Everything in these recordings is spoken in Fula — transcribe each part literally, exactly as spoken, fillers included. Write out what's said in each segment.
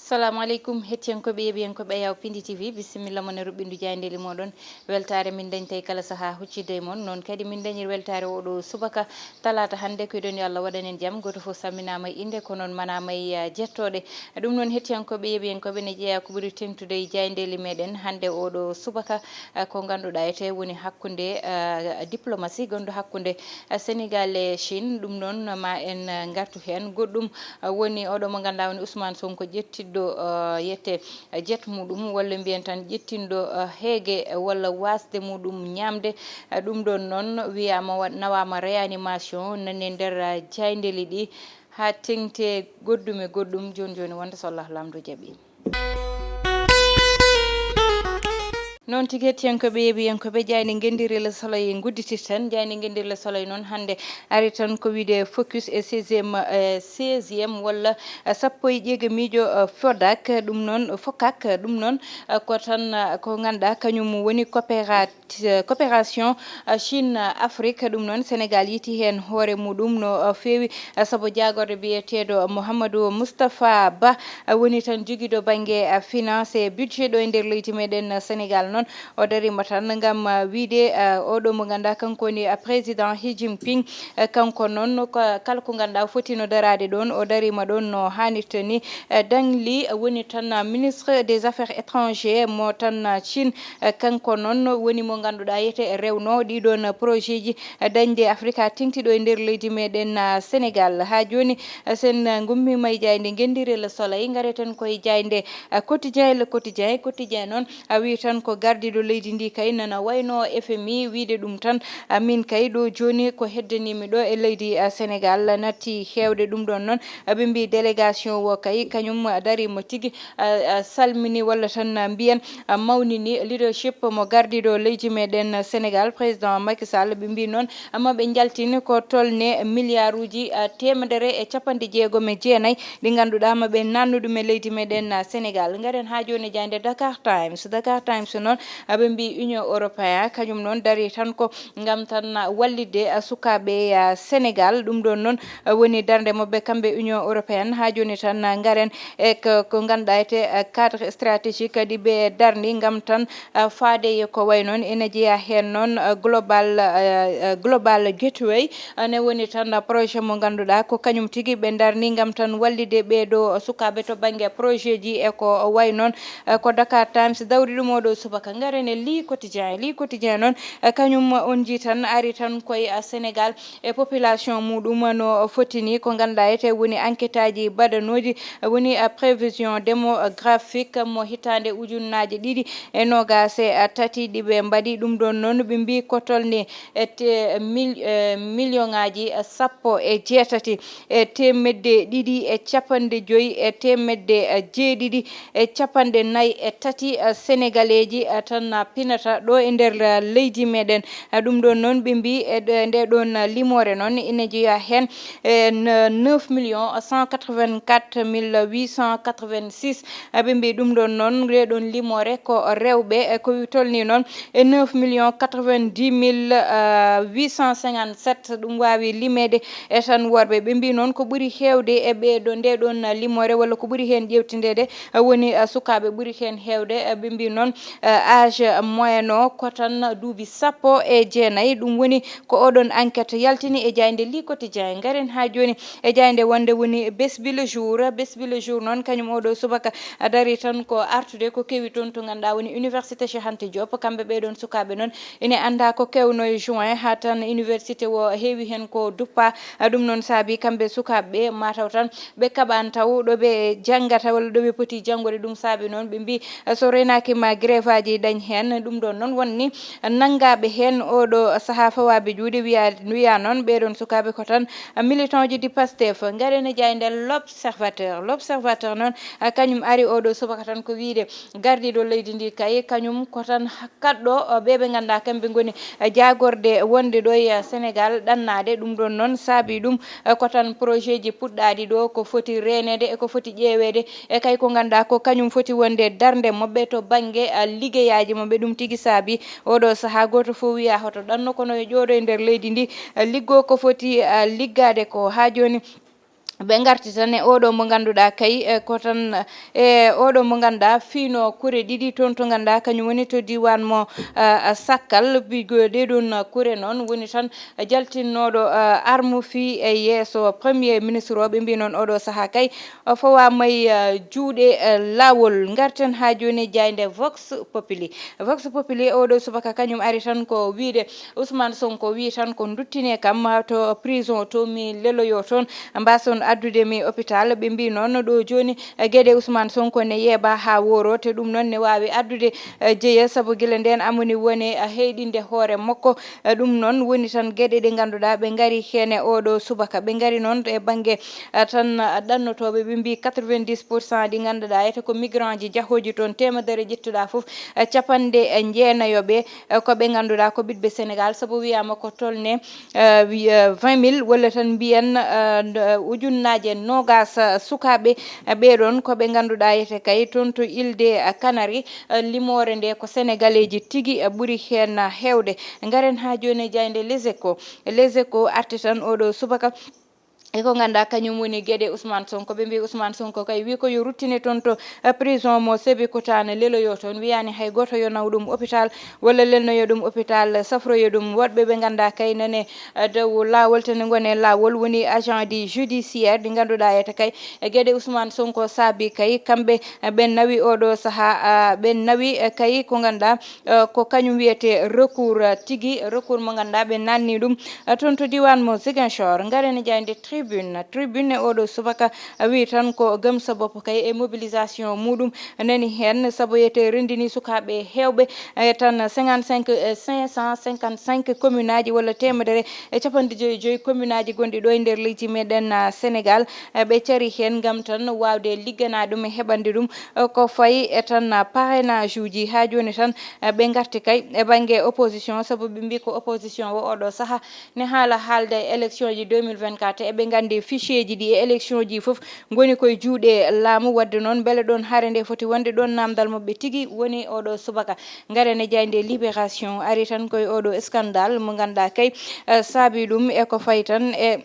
Assalamu aleykum, hettiyankooɓe, yeeɓiyankooɓe Yaw Pindi T V, bisimilla mon e ruɓɓindu jaayndeeli mooɗon. Weltaare min dañtay kala sahaa huccitde e mon. Noon kadi min dañir weltaare oo ɗoo subaka talaata hannde. Ko eɗen yo Allah waɗan en jam. Gooto fof salminaama e innde, ko noon manaama e, ah, jettooɗe. Ɗum noon, hettiyankooɓe, yeeɓiyankooɓe, ne jeyaa ko ɓuri teeŋtude e jaayndeeli meɗen hannde oo ɗoo subaka, ah, ko ngannduɗaa etee woni hakkunde, ah, diplomasi gonɗo hakkunde, ah, Senegal e Chine. Ɗum noon, ma en, ah, ngartu heen. Goɗɗum, ah, woni oɗo mo ngannduɗaa woni Ousmane Sonko, ƴettiɗo, ah, yette, ah, jet muɗum, walla mbiyen tan ƴettinɗo, ah, heege, ah, walla waasde muɗum ñaamde. Ah, ɗum ɗoon noon wiyaama wa-, nawaama réanimation, nani e nder, ah, jaayndeeli ɗi, haa teeŋti goɗɗum e goɗɗum. Jooni jooni, wonde so Allah Laamɗo jaɓii. Noon tigi, hettiyankooɓe, yeeɓiyankooɓe, jaaynde Ngenndiire Le Soleil ngudditirten. Jaaynde Ngenndiire Le Soleil noon hannde ari tan ko wiyde focus e seizième, eh, seizième walla, eh, sappo e jeegamiijo, eh, fodak. Ɗum noon, fokak, ɗum noon, eh, ko tan, eh, ko ngannduɗaa kañum woni coopéra-, coopération, eh, Chine, eh, Afrique. Ɗum noon, Senegal yiti heen hoore muɗum no, eh, feewi, eh, sabu jaagorɗo biyeteeɗo Mouhamadou Moustapha Ba, eh, woni tan jogiiɗo bannge, eh, finance e budget ɗo e nder leydi meɗen, eh, Senegal noon. O dariima tan ngam, eh, wiyde, eh, oɗo mo ngannduɗaa kanko woni, eh, président Xi Jinping. Eh, kanko noon ko kala ko ngannduɗaa fotino daraade ɗoon, o dariima ɗoon no haanirta ni. Eh, Deng Li woni tan, eh, ministre des affaires étrangères mo tan, eh, Chine. Eh, kanko noon woni mo ngannduɗaa yete rewno ɗiɗoon projet ji, eh, dañde Afrika teeŋtiɗo e nder leydi meɗen, ah, Senegal. Haa jooni, eh, sen, eh, ngummiima e jaaynde Ngenndiire Le Soleil, ngareten ko e jaaynde, eh, Quotidien, Le Quotidien. Quotidien noon, a wii tan ko gardiiɗo leydi ndi kay nana wayno F M I wiyde ɗum tan, ah, min kay ɗo jooni ko heddaniimi ɗo e leydi, ah, Senegal natti heewde. Ɗum ɗoon noon, ah, ɓe mbii délégation o kay kañum dariima tigi, ah, ah, salmini walla tan, ah, mbiyen, ah, mawnini leadership mo gardiiɗo leydi meɗen Senegal, président Macky Sall. Ɓe mbii noon, ah, ma ɓe njaltin ko tolne milliard uji, ah, teemedere e capanɗe jeegom e jeenayi ɗi ngannduɗaa ma ɓe nannu ɗum e leydi meɗen, ah, Senegal. Ngaren haa jooni e jaaynde Dakar Times. Dakar Times noon, ah, ɓe mbii Union Européen kañum noon darii tan ko ngam tan wallitde, ah, sukaaɓe, ah, Senegal. Ɗum ɗoon noon, ah, woni darnde maɓɓe kamɓe Union Européenne. Haa jooni tan, ah, ngaren e ko, ko ngannduɗaa etee, ah, cadre stratégique kadi ɓe darni ngam tan, ah, faade e ko wayi noon. Ene jeyaa heen noon, ah, Global, ah, ah, Global Gateway, ah, ne woni tan, ah, projet mo ngannduɗaa ko kañum tigi ɓe darni ngam tan wallitde ɓee ɗoo sukaaɓe to bannge projet ji e ko wayi noon. Eh, ko Dakar Times dawri ɗum oo ɗoo subaka. Ngaren e Le Quotidien. Le Quotidien noon, eh, kañum on njii tan, ari tan koye, eh, Senegal e population muɗum no foti ni. Ko ngannduɗaa etee woni enquête aji baɗanooji, eh, woni, eh, prévision démographique mo hitaande ujunnaaje ɗiɗi e noogaas e tati ɗi ɓe mbaɗi. Ɗum ɗoon noon ɓe mbii ko tolni e te-, mil-, eh, million ŋaaji, eh, sappo e jeetati e teemedde ɗiɗi e capanɗe joyi e teemedde, eh, jeeɗiɗi e capanɗe nayi e tati, eh, Senegaleeji, eh, tan, eh, pinata ɗo e nder, eh, leydi meɗen. Eh, ɗum ɗoon noon ɓe mbii e ɗe-, nde ɗoon, eh, limoore noon ina jeyaa heen e n-, neuf millions cent quatre-vingt-quatre mille huit cent quatre-vingt-six. Eh, ɓe mbii ɗum ɗoon noon, nde ɗoon limoore ko rewɓe, eh, ko tolni noon e neuf millions quatre-vingt-dix mille huit cent cinquante-sept. Ɗum waawi limeede e tan worɓe. Ɓe mbii noon ko ɓuri heewde e ɓee ɗoo, nde ɗoon limoore walla ko ɓuri heen ƴeewtindeede, eh, woni, eh, sukaaɓe ɓuri heen heewde. Eh, ɓe mbii noon, eh, âge moyen o ko tan duuɓi sappo e jeenayi. Ɗum woni ko oɗoon enquête yaltini e jaaynde Le Quotidien. Ngaren haa jooni e jaaynde wonde woni Bés Bi Le Jour. Bés Bi Le Jour noon, kañum oo ɗoo subaka darii tan ko artude ko kewi toon to ngannduɗaa woni Université Cheikh Anta Diop. Kamɓe ɓee ɗoon sukaaɓe noon ina anndaa ko kewno e juin, haa tan université o heewi heen ko duppa. Ɗum noon saabii kamɓe sukaaɓe ɓee mataw tan ɓe kaɓaani taw ɗo ɓe janngata walla ɗo ɓe poti janngude. Ɗum saabii noon ɓe mbii, eh, so reenaaki ma grève aji dañ heen. Ɗum ɗoon noon wonni nanngaaɓe heen oo ɗoo sahaa fawaaɓe juuɗe. Wiyaa, wiyaa noon ɓee ɗoon sukaaɓe ko tan, eh, militant ji ɗi Pastef. Ngaren e jaaynde L'Observateur. L'Observateur noon, eh, kañum ari oo ɗoo subaka tan ko wiyde gardiiɗo leydi ndi kay, kañum ko tan kaɗɗo, eh, ɓee ɓe ngannduɗaa kamɓe ngoni, eh, jaagorde wonde ɗo e, eh, Senegal ɗannaade. Ɗum ɗoon noon saabii ɗum, eh, ko tan projet ji puɗɗaaɗi ɗo ko foti reeneede e ko foti ƴeeweede e kay ko ngannduɗaa ko kañum foti wonde darnde maɓɓe to bannge, eh, liggeyaaji maɓɓe. Ɗum tigi saabii oo ɗoo sahaa gooto fof wiyaa hoto ɗanno kono yo ƴooɗo e nder leydi ndi, eh, liggoo ko foti, eh, liggaade ko. Haa jooni Ɓe ngarti tan e oɗo mo ngannduɗaa kay, e ko tan, e oɗo mo ngannduɗaa fiino kure ɗiɗi toon to ngannduɗaa kañum woni to diiwaan mo, eh, Sakkal. Bigo ɗee ɗoon kure noon woni tan jaltinnooɗo, eh, armu fii e yeeso Premier Ministre o. Ɓe mbii noon oɗo sahaa kay o fawaama e, eh, juuɗe, eh, laawol. Ngarten haa jooni e jaaynde Vox Populi. Vox Populi oɗo subaka kañum ari tan ko wiide Ousmane Sonko wii tan ko nduttinee kam to prison to mi leloyo toon, mbaason addude mi hôpital. Ɓe mbii noon ɗo jooni, eh, geɗe Ousmane Sonko ne yeeba haa wooro, te ɗum noon ne waawi addude, eh, jeya, sabu gila ndeen amoni woni, eh, heyɗinde hoore makko. Eh, ɗum noon woni tan geɗe ɗe ngannduɗaa ɓe ngari heen e oɗo subaka. Ɓe ngari noon e bannge, eh, tan, eh, ɗannotooɓe, ɓe mbii quatre-vingt-dix pour cent ɗi ngannduɗaa ete ko migrant ji jahooji toon, teemedere ƴettuɗaa fof, eh, capanɗe, eh, jeenayo ɓe, eh, ko ɓe ngannduɗaa ko ɓiɗɓe Senegaal, sabu wiyaama ko tolne, eh, wi-, eh, vingt mille walla tan mbiyen, eh, nd-, eh, ujunnaaje noogaas, eh, sukaaɓe, eh, ɓee ɗoon ko ɓe ngannduɗaa ete kay toon to Île des, eh, Canaries, eh, limoore nde ko Senegaleeji tigi, eh, ɓuri heen, eh, heewde. Ngaren haa jooni e jaaynde Les Échos. Les Échos arti tan oɗo subaka e ko ngannduɗaa kañum woni geɗe Ousmane Sonko. Ɓe mbii Ousmane Sonko kay wii ko yo ruttine toon to, eh, prison mo Sébikotane leloyo toon. Wiyaani hay gooto yo naw ɗum hôpital walla lelnoyo ɗum hôpital, safroyo ɗum. Woɗɓe ɓe ngannduɗaa kay nane, eh, dow laawol, te ne ngoni e laawol, woni agent du judiciaire ɗi ngannduɗaa ete kay, eh, geɗe Ousmane Sonko saabi kay kamɓe, eh, ɓe nawi oɗo sahaa, ah, ɓe nawi, eh, kay ko ngannduɗaa eh, ko kañum wiyetee recours, eh, tigi, recours mo ngannduɗaa ɓe naatni ɗum, eh, toon to diiwaan mo Ziguinchor. Ngaren e jaaynde Tribune. Tribune e oɗo subaka, eh, wii tan ko Gëm Sa Bopp kay e mobilisation muuɗum nani heen, sabu ete renndini sukaaɓe heewɓe, eh, tan cinquante-cinq, eh, cinq cent cinquante-cinq commune aji walla teemedere e capanɗe joyi e joyi commune aji gonɗi ɗo e nder leydi meɗen, ah, Sénégal. Eh, ɓe cari heen ngam tan waawde ligganaade ɗum e heɓande ɗum, eh, ko fayi e tan, ah, parrainage uji. Haa jooni tan, eh, ɓe ngarti kay e bannge opposition, sabu ɓe mbii ko opposition o oɗo sahaa ne haala haalda e élection ji deux mille vingt-quatre. Eɓe nganndi fichier ji ɗi e élection ji fof ngoni koye juuɗe laamu. Waɗde noon, mbele ɗoon hare nde foti wonde ɗoon naamndal maɓɓe tigi woni oɗo subaka. Ngaren e jaaynde Libération, ari tan koye oɗo scandale mo ngannduɗaa kay, eh, saabi ɗum e ko fayi tan e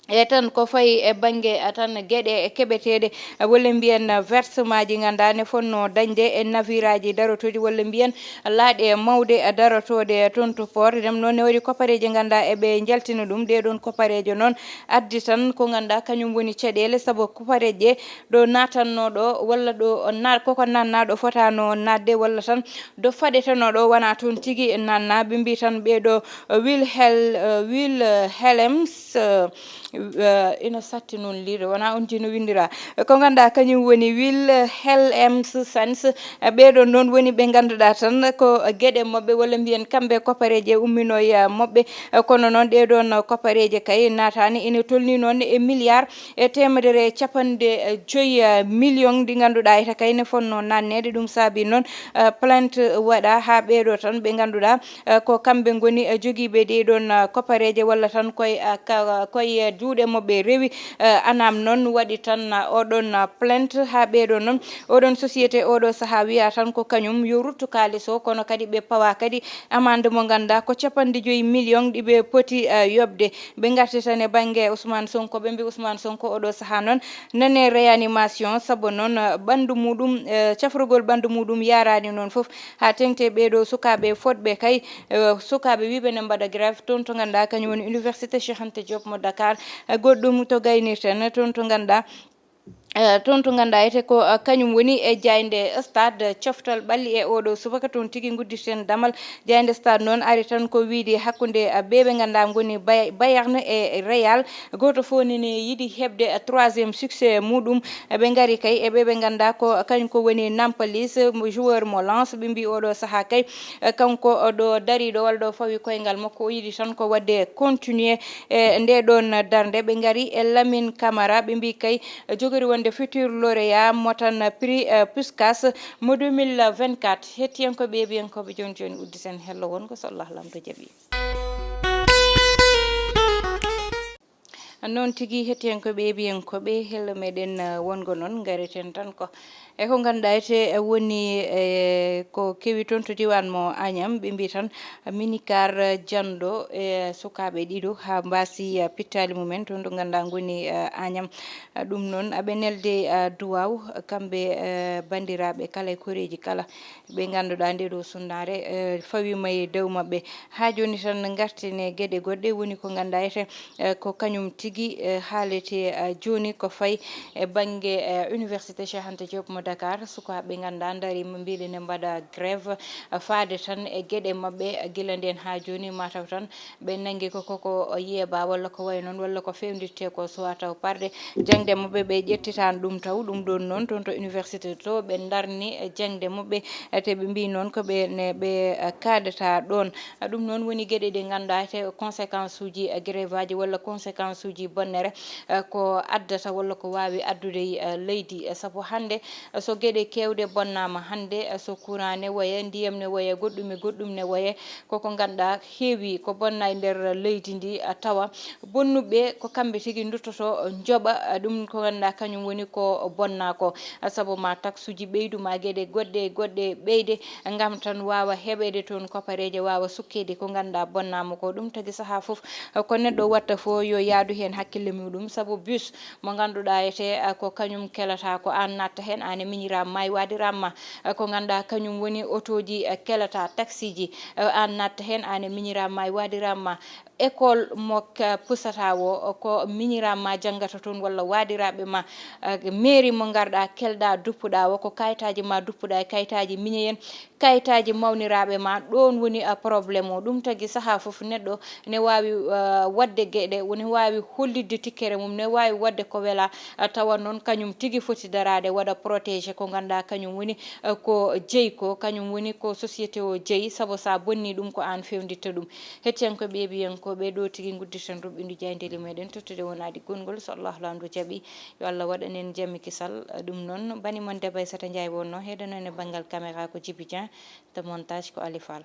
e tan ko fayi e bannge, eh, tan geɗe keɓeteeɗe, eh, walla mbiyen, eh, versement ji ngannduɗaa ne fotnoo dañde e navire aji darotooɗi walla mbiyen laaɗe mawɗe, eh, darotooɗe toon to port. Ndem noon ne waɗi kopareeje ngannduɗaa eɓe njaltina ɗum. Ɗee ɗoon kopareeje noon addi tan ko ngannduɗaa kañum woni caɗeele, sabu kopareeje ɗo naatannoo ɗo walla ɗo na-, koko naatnaa ɗo fotaano naatde walla tan ɗo faɗetenoo ɗo wonaa toon tigi naatnaa. Ɓe mbii tan ɓee ɗo, eh, Wilhel-, eh, Wilhelms, eh, eh, ina satti noon liirde, wonaa on tigi no winndiraa. Ko ngannduɗaa kañum woni Wilhelms Sens. Eh, ɓee ɗoon noon woni ɓe ngannduɗaa tan ko geɗe maɓɓe walla mbiyen kamɓe kopareeje umminoya maɓɓe. Eh, kono noon ɗee ɗoon kopareeje kay naataani ina tolnii noon e milliard e teemedere e capanɗe joyi million ɗi ngannduɗaa ete kay ne fotnoo naatneede. Ɗum saabi noon, eh, plainte waɗaa haa ɓee ɗo tan ɓe ngannduɗaa, eh, ko kamɓe ngoni, eh, jogiiɓe ɗee ɗoon, eh, kopareeje walla tan koye, eh, ka-, koye juuɗe maɓɓe rewi, eh, anam noon waɗi tan, eh, oɗon, eh, plainte haa ɓee ɗo noon. Oɗon société oɗo sahaa wiyaa tan ko kañum yo ruttu kaalis o, kono kadi ɓe pawaa kadi amande mo ngannduɗaa ko capanɗe joyi million ɗi ɓe poti, eh, yoɓde. Ɓe ngarti tan e bannge Ousmane Sonko, ɓe mbii Ousmane Sonko oɗo sahaa noon nane réanimation, sabu noon, eh, ɓanndu muuɗum, eh, cafrugol ɓanndu muuɗum yahraani noon fof. Haa teŋti ɓee ɗo sukaaɓe fotɓe kay, eh, sukaaɓe wiiɓe ne mbaɗa grève toon to ngannduɗaa kañum woni Université Cheikh Anta Diop mo Dakar, eh, goɗɗum to gaynirten toon to ngannduɗaa, eh, toon to ngannduɗaa ete ko, eh, kañum woni e jaaynde Stade. Coftal ɓalli e oɗo subaka toon tigi nguddirten damal. Jaaynde Stade noon ari tan ko wiide hakkunde, eh, ɓee ɓe ngannduɗaa ngoni Bay-, Bayern e Real. Gooto fof nene yiɗi heɓde, eh, troisième succès muuɗum. Eh, ɓe ngari kay e ɓee ɓe ngannduɗaa ko kañum ko woni Nampalis, mo joueur mo Lens. Ɓe mbii oɗo sahaa kay, eh, kanko, eh, ɗo dariiɗo walla ɗo fawi koyngal makko, o yiɗi tan ko waɗde continuer e ndee ɗoon darnde. Ɓe ngari e Lamine Camara, ɓe mbii kay jogori wonde futur lauréat mo tan prix, eh, Puskas mo deux mille vingt-quatre. Hettiyankooɓe, yeeɓiyankooɓe, jooni jooni udditen hello wongo so Allah lamɗo jaɓii. Noon tigi, hettiyankooɓe e heɗiyankooɓe, hello meɗen, eh, wongo noon, ngareten tan ko e ko ngannduɗaa ete, eh, woni, eh, ko kewi toon to diiwaan mo Agnam. Ɓe mbii tan, eh, minicar, eh, janndo e sukaaɓe ɗiɗo haa mbaasi, eh, pittaali mumen toon to ngannduɗaa ngoni, eh, Agnam. Eh, ɗum noon, aɓe nelde, eh, duwaaw, kamɓe, eh, banndiraaɓe kala e koreeji kala. Ɓe ngannduɗaa ndee ɗoo sunndaare, eh, fawiima e dow maɓɓe. Haa jooni tan ngarten e geɗe goɗɗe, woni ko ngannduɗaa ete, eh, ko kañum tigi, eh, haalete, eh, jooni ko fayi e bannge, eh, Université Cheikh Anta Diop mo Dakar. Sukaaɓe ngannduɗaa ndariima mbiɗen ne mbaɗa grève, eh, faade tan e geɗe maɓɓe, eh, gila ndeen haa jooni mataw tan ɓe nanngi ko, ko, ko yeebaa walla ko wayi noon, walla ko feewnditte ko suwaa taw parɗe. Jaŋde maɓɓe ɓe ƴettitaani ɗum taw, ɗum ɗoon noon toon to université to ɓe ndarni, eh, jaŋde maɓɓe, eh, te ɓe mbii noon ko ɓe ne ɓe, eh, kaadata ɗoon. Eh, ɗum noon woni geɗe ɗe ngannduɗaa te conséquence uji, eh, grève aji walla conséquence uji bonnere, eh, ko addata walla ko waawi addude, eh, leydi. Eh, sabu hannde, eh, so geɗe keewɗe bonnaama hannde, eh, so courant ne waya, ndiyam ne waya, goɗɗum e goɗɗum ne waya, koko ngannduɗaa heewi ko bonna e nder leydi ndi, a tawa bonnuɓe ko kamɓe tigi nduttoto njoɓa, a, ɗum ko ngannduɗaa kañum woni ko bonna ko. A, sabu ma taxuji ɓeydu, ma geɗe goɗɗe e goɗɗe ɓeyde, ngam tan waawa heɓeede toon kopareeje, waawa sukkeede ko ngannduɗaa bonnaama ko. Ɗum tagi sahaa fof, a, ko neɗɗo watta fof yo yaadu heen hakkille muɗum, sabu bus mo ngannduɗaa ete, a, ko kañum kelata, ko aan natta heen, aan e miñiraa ma e waadiraama ma, a, ko ngannduɗaa kañum woni otooji, a, kelata, taxiji, a, aan natta heen, aan e miñiraa ma e waadiraama ma. École mo ka-, pusata o, ko miñiraa ma janngata toon walla waadiraaɓe ma, a, mairie mo ngarɗaa, kelɗaa, duppuɗaa o, ko kayitaaji ma duppuɗaa e kayitaaji miñeyen, kayitaaji mawniraaɓe ma, ɗoon woni, a, problème o. Ɗum tagi sahaa fof neɗɗo ne waawi, a, waɗde geɗe, ne waawi hollitde tikkere mum, ne waawi waɗde ko welaa, a, tawa noon kañum tigi foti daraade, waɗa protégé ko ngannduɗaa kañum woni, a, ko jeyi ko, kañum woni ko société o jeyi, sabu so a bonnii ɗum ko aan feewnditta ɗum. Hettiyankooɓe e heɗiyankooɓe, ɗo tigi nguddirten ɗum ɓinndu jaayndeeli meɗen, tottude wonaade gonngol, so Allah Laamɗo jaɓii, yo Allah waɗan en jam e kisal. Ɗum noon, bani mon debbo Aissata Ndiaye wonno, heɗono e banngal caméra ko Djiby Dieng, to montage ko Ali Fall.